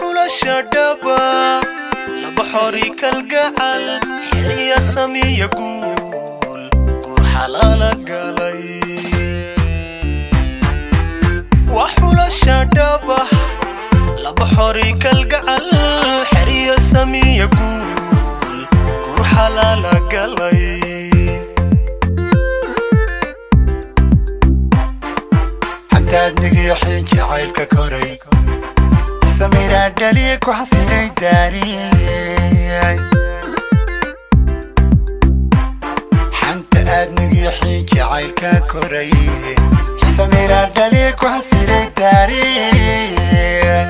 Waxulasha dhaba laba xori kalgacal xiriya samiya guul guur xalaala galay. Waxulasha dhaba laba xori kalgacal xiriya samiya guul guur xalaala galay. Xantaad nigiyo xiin jacaylka koray samiraa dhaliya ku xasilay daariyay. Xanta aadmigiyo xiin jacaylka koray samiraa dhaliya ku xasilay daariyay.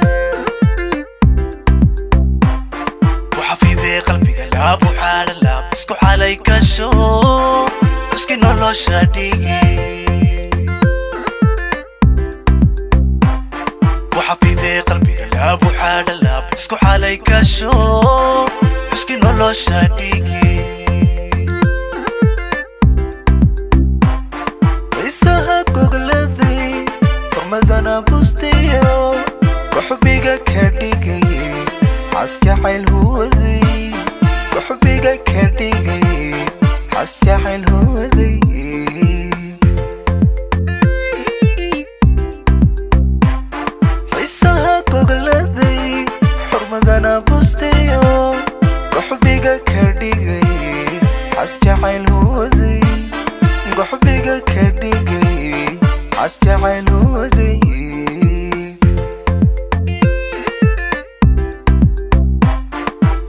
Waxafidee qalbiga laabu xaadha laab isku xalay gasho iski nolosha dhigi. Waxafidee qalbiga laabu xaadha laab isku xalay gasho iski nolosha dhigi. Isaha gogladay hormadana bustiyo kuxubiga ka dhigayay xas jacayl huwaday kuxubiga ka dhigayay xas jacayl huwaday. Xiisaha gogladay xurmadana bustiyo kuxubiga ka dhigayay xas jacayl huwaday kuxubiga ka dhigayay xas jacayl huwaday.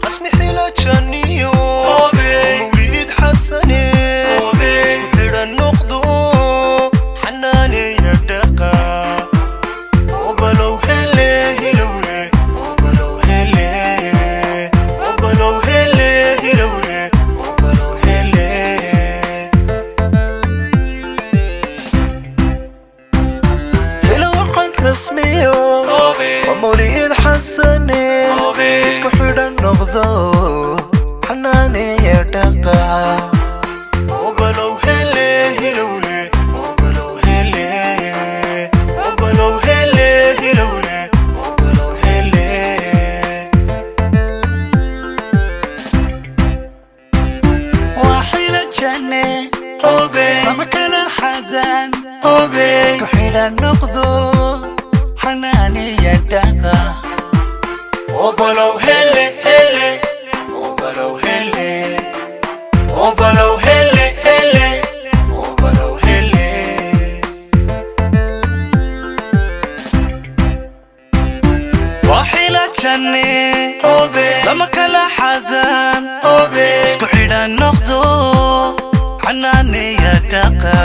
Rasmi xila janiyo mawlid xasane isku xidhan noqdo xanaaneeya dhaqa obalow hele hilowle obalow hele obalow hele hilowle obalow hele. Hilowcan rasmiyo waa mawlid xasane isku xidhan noqdo xanaaneeya dhaqa obalow hele hilowle obalow hele obalow hele hilowle obalow hele. Waa xila janne lama kala xadaan isku xidhan noqdo xanaaniya dhaqa obalow hele hele obalow hele obalow hele hele obalow hele. Waa xila janne lama kala xadaan isku xidhan noqdo xanaaneeya dhaqa.